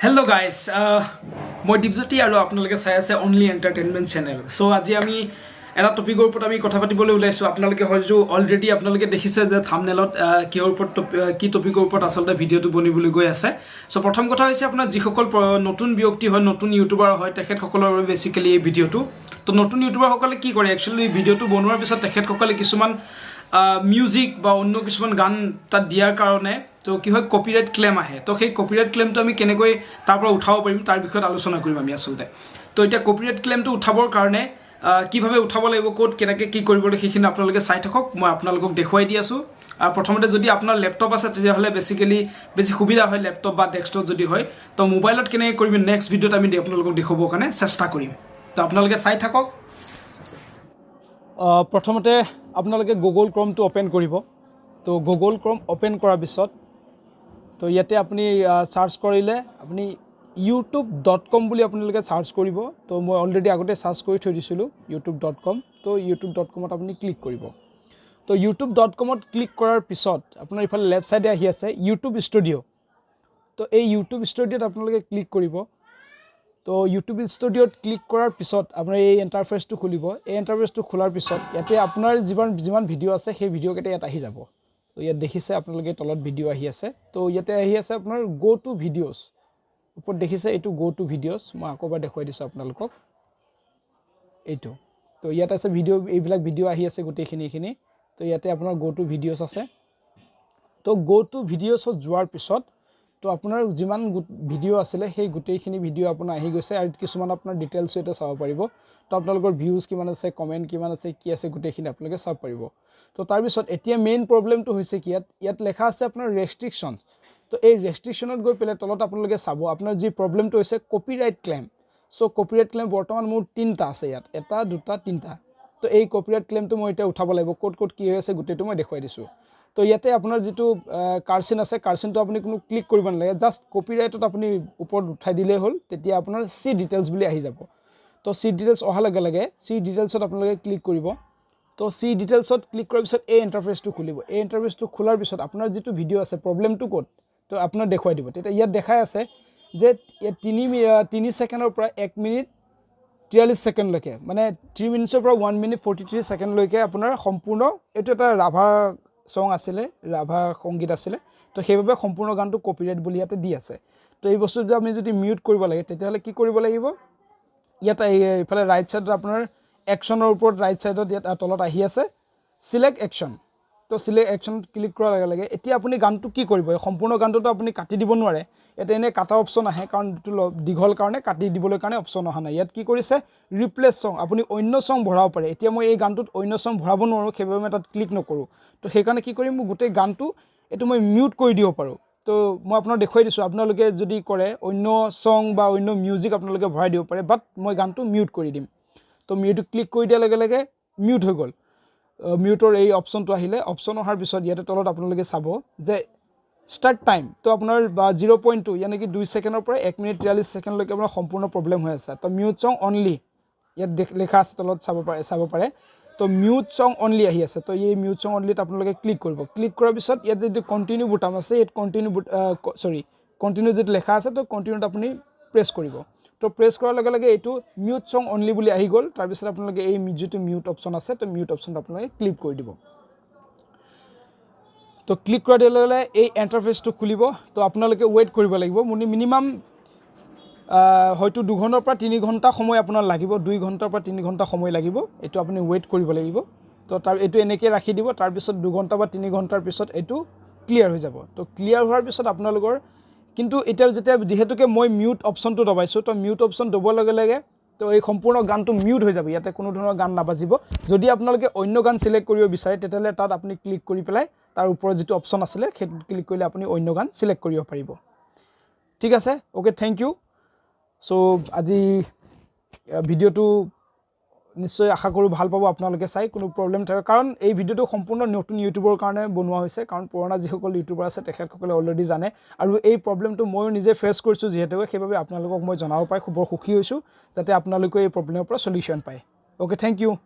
Hello' guys, মই দীপজ্যোতি আৰু আপোনালোকে চাই আছে অনলি এণ্টাৰটেইনমেণ্ট চেনেল। চ' আজি আমি এটা টপিকৰ ওপৰত আমি কথা পাতিবলৈ ওলাইছোঁ। আপোনালোকে হয়তো অলৰেডি আপোনালোকে দেখিছে যে থামনেলত কিহৰ ওপৰত কি টপিকৰ ওপৰত আচলতে ভিডিঅ'টো বনিবলৈ গৈ আছে। চ' প্ৰথম কথা হৈছে আপোনাৰ যিসকল নতুন ব্যক্তি হয়, নতুন ইউটিউবাৰ হয়, তেখেতসকলৰ বাবে বেচিকেলি এই ভিডিঅ'টো। তো নতুন ইউটিউবাৰসকলে কি কৰে? একচুৱেলি ভিডিঅ'টো বনোৱাৰ পিছত তেখেতসকলে কিছুমান মিউজিক বা অন্য কিছুমান গান তাত দিয়াৰ কাৰণে তো কি হয়, কপিৰাইট ক্লেইম আহে। তো সেই কপিৰাইট ক্লেইমটো আমি কেনেকৈ তাৰ পৰা উঠাব পাৰিম, তাৰ বিষয়ত আলোচনা কৰিম আমি আচলতে। তো এতিয়া কপিৰাইট ক্লেইমটো উঠাবৰ কাৰণে কিভাৱে উঠাব লাগিব, ক'ত কেনেকৈ কি কৰিব লাগিব, সেইখিনি আপোনালোকে চাই থাকক, মই আপোনালোকক দেখুৱাই দি আছোঁ। আৰু প্ৰথমতে যদি আপোনাৰ লেপটপ আছে, তেতিয়াহ'লে বেচিকেলি বেছি সুবিধা হয়, লেপটপ বা ডেস্কটপ যদি হয়। তো মোবাইলত কেনেকৈ কৰিম, নেক্সট ভিডিঅ'ত আমি আপোনালোকক দেখুৱাবৰ কাৰণে চেষ্টা কৰিম। তো আপোনালোকে চাই থাকক। প্ৰথমতে আপোনালোকে গুগল ক্ৰমটো অ'পেন কৰিব। তো গুগল ক্ৰম অ'পেন কৰাৰ পিছত তো ইয়াতে আপুনি চাৰ্চ কৰিলে আপুনি ইউটিউব.কম বুলি আপোনালোকে চাৰ্চ কৰিব। তো মই অলৰেডি আগতে চাৰ্চ কৰি থৈ দিছিলোঁ ইউটিউব.কম। তো ইউটিউব.কমত আপুনি ক্লিক কৰিব। তো ইউটিউব.কমত ক্লিক কৰাৰ পিছত আপোনাৰ ইফালে লেফ্ট ছাইডে আহি আছে ইউটিউব ষ্টুডিঅ'। তো এই ইউটিউব ষ্টুডিঅ'ত আপোনালোকে ক্লিক কৰিব। তো ইউটিউব ষ্টুডিঅ'ত ক্লিক কৰাৰ পিছত আপোনাৰ এই ইণ্টাৰফেচটো খুলিব। এই ইণ্টাৰফেচটো খোলাৰ পিছত ইয়াতে আপোনাৰ যিমান যিমান ভিডিঅ' আছে, সেই ভিডিঅ'কেইটা ইয়াত আহি যাব। তো ইয়াত দেখিছে আপোনালোকে, তলত ভিডিঅ' আহি আছে। তো ইয়াতে আহি আছে আপোনাৰ গ' টু ভিডিঅ'ছ, ওপৰত দেখিছে এইটো গ' টু ভিডিঅ'ছ। মই আকৌ এবাৰ দেখুৱাই দিছোঁ আপোনালোকক এইটো। তো ইয়াত আছে ভিডিঅ', এইবিলাক ভিডিঅ' আহি আছে গোটেইখিনি এইখিনি। তো ইয়াতে আপোনাৰ গ' টু ভিডিঅ'ছ আছে। তো গ' টু ভিডিঅ'ছত যোৱাৰ পিছত তো আপোনাৰ যিমান ভিডিঅ' আছিলে, সেই গোটেইখিনি ভিডিঅ' আপোনাৰ আহি গৈছে আৰু কিছুমান আপোনাৰ ডিটেইলছো ইয়াতে চাব পাৰিব। তো আপোনালোকৰ ভিউজ কিমান আছে, কমেণ্ট কিমান আছে, কি আছে, গোটেইখিনি আপোনালোকে চাব পাৰিব। তো তাৰপিছত এতিয়া মেইন প্ৰব্লেমটো হৈছে কি, ইয়াত লেখা আছে আপোনাৰ ৰেষ্ট্ৰিকশ্যনছ। তো এই ৰেষ্ট্ৰিকশ্যনত গৈ পেলাই তলত আপোনালোকে চাব, আপোনাৰ যি প্ৰব্লেমটো হৈছে কপিৰাইট ক্লেইম। চ' কপিৰাইট ক্লেইম বৰ্তমান মোৰ তিনিটা আছে ইয়াত, এটা, দুটা, তিনিটা। তো এই কপিৰাইট ক্লেইমটো মই এতিয়া উঠাব লাগিব। ক'ত ক'ত কি হৈ আছে, গোটেইটো মই দেখুৱাই দিছোঁ। তো ইয়াতে আপোনাৰ যিটো কাৰচিন আছে, কাৰচিনটো আপুনি কোনো ক্লিক কৰিব নালাগে, জাষ্ট কপিৰাইটত আপুনি ওপৰত উঠাই দিলেই হ'ল। তেতিয়া আপোনাৰ চি ডিটেইলছ বুলি আহি যাব। তো চি ডিটেইলছ অহাৰ লগে লগে চি ডিটেইলছত আপোনালোকে ক্লিক কৰিব। তো চি ডিটেইলছত ক্লিক কৰাৰ পিছত এই ইণ্টাৰফেচটো খুলিব। এই ইণ্টাৰফেচটো খোলাৰ পিছত আপোনাৰ যিটো ভিডিঅ' আছে, প্ৰব্লেমটো ক'ত, তো আপোনাক দেখুৱাই দিব। তেতিয়া ইয়াত দেখাই আছে যে ইয়াত 3 ছেকেণ্ডৰ পৰা 1 মিনিট 43 ছেকেণ্ডলৈকে, মানে 3 মিনিটছৰ পৰা 1 মিনিট 43 ছেকেণ্ডলৈকে আপোনাৰ সম্পূৰ্ণ, এইটো এটা ৰাভা ছং আছিলে, ৰাভা সংগীত আছিলে। তো সেইবাবে সম্পূৰ্ণ গানটো কপিৰাইট বুলি ইয়াতে দি আছে। তো এই বস্তুটো আমি যদি মিউট কৰিব লাগে, তেতিয়াহ'লে কি কৰিব লাগিব? ইয়াত এইফালে ৰাইট ছাইডত আপোনাৰ একশ্যনৰ ওপৰত ৰাইট ছাইডত ইয়াত তলত আহি আছে চিলেক্ট একশ্যন। তো চিলেক্ট একশ্যনত ক্লিক কৰাৰ লগে লগে এতিয়া আপুনি গানটো কি কৰিব? এই সম্পূৰ্ণ গানটোতো আপুনি কাটি দিব নোৱাৰে। ইয়াতে এনেই কাটা অপশ্যন আহে, কাৰণ এইটো দীঘল কাৰণে কাটি দিবলৈ কাৰণে অপশ্যন অহা নাই। ইয়াত কি কৰিছে, ৰিপ্লেচ ছং, আপুনি অন্য ছং ভৰাব পাৰে। এতিয়া মই এই গানটোত অন্য ছং ভৰাব নোৱাৰোঁ, সেইবাবে মই তাত ক্লিক নকৰোঁ। তো সেইকাৰণে কি কৰিম, মই গোটেই গানটো এইটো মই মিউট কৰি দিব পাৰোঁ। তো মই আপোনাক দেখুৱাই দিছোঁ, আপোনালোকে যদি কৰে, অন্য ছং বা অন্য মিউজিক আপোনালোকে ভৰাই দিব পাৰে, বাট মই গানটো মিউট কৰি দিম। তো মিউট ক্লিক কৰি দিয়াৰ লগে লগে মিউট হৈ গ'ল। মিউটৰ এই অপশ্যনটো আহিলে। অপশ্যন অহাৰ পিছত ইয়াতে তলত আপোনালোকে চাব যে ষ্টাৰ্ট টাইম। তো আপোনাৰ বা 0.2, ইয়ানে কি 2 ছেকেণ্ডৰ পৰা 1 মিনিট 43 ছেকেণ্ডলৈকে আপোনাৰ সম্পূৰ্ণ প্ৰব্লেম হৈ আছে। তো মিউট ছং অনলি ইয়াত লিখা আছে, তলত চাব পাৰে। তো মিউট ছং অনলি আহি আছে। তো এই মিউট ছং অনলিত আপোনালোকে ক্লিক কৰিব। ক্লিক কৰাৰ পিছত ইয়াত যিটো কণ্টিনিউ বুটাম আছে, ইয়াত কণ্টিনিউ বুট চৰি কণ্টিনিউ যিটো লেখা আছে, তো কণ্টিনিউত আপুনি প্ৰেছ কৰিব। তো প্ৰেছ কৰাৰ লগে লগে এইটো মিউট ছং অনলি বুলি আহি গ'ল। তাৰপিছত আপোনালোকে এই যিটো মিউট অপশ্যন আছে, তো মিউট অপশ্যনটো আপোনালোকে ক্লিক কৰি দিব। তো ক্লিক কৰাৰ লগে লগে এই ইণ্টাৰফেচটো খুলিব। তো আপোনালোকে ৱেইট কৰিব লাগিব মিনিমাম হয়তো 2 ঘণ্টাৰ পৰা 3 ঘণ্টা সময় আপোনাৰ লাগিব, 2 ঘণ্টাৰ পৰা 3 ঘণ্টা সময় লাগিব। এইটো আপুনি ৱেইট কৰিব লাগিব। তো তাৰ এইটো এনেকৈ ৰাখি দিব। তাৰপিছত 2 ঘণ্টা বা 3 ঘণ্টাৰ পিছত এইটো ক্লিয়াৰ হৈ যাব। তো ক্লিয়াৰ হোৱাৰ পিছত আপোনালোকৰ কিন্তু এতিয়া যেতিয়া যিহেতুকে মই মিউট অপশ্যনটো দবাইছোঁ, তো মিউট অপশ্যন দবোৱাৰ লগে লগে তো এই সম্পূৰ্ণ গানটো মিউট হৈ যাব। ইয়াতে কোনো ধৰণৰ গান নাবাজিব। যদি আপোনালোকে অন্য গান চিলেক্ট কৰিব বিচাৰে, তেতিয়াহ'লে তাত আপুনি ক্লিক কৰি পেলাই তাৰ ওপৰত যিটো অপশ্যন আছিলে, সেইটোত ক্লিক কৰিলে আপুনি অন্য গান চিলেক্ট কৰিব পাৰিব। ঠিক আছে, অ'কে, thank U. চ' আজি ভিডিঅ'টো নিশ্চয় আশা কৰোঁ ভাল পাব আপোনালোকে চাই, কোনো প্ৰব্লেম থাকে, কাৰণ এই ভিডিঅ'টো সম্পূৰ্ণ নতুন ইউটিউবৰ কাৰণে বনোৱা হৈছে, কাৰণ পুৰণা যিসকল ইউটিউবাৰ আছে, তেখেতসকলে অলৰেডি জানে। আৰু এই প্ৰব্লেমটো ময়ো নিজে ফেচ কৰিছোঁ যিহেতুকে, সেইবাবে আপোনালোকক মই জনাব পাই বৰ সুখী হৈছোঁ, যাতে আপোনালোকে এই প্ৰব্লেমৰ পৰা চলিউশ্যন পায়। Okay, thank U.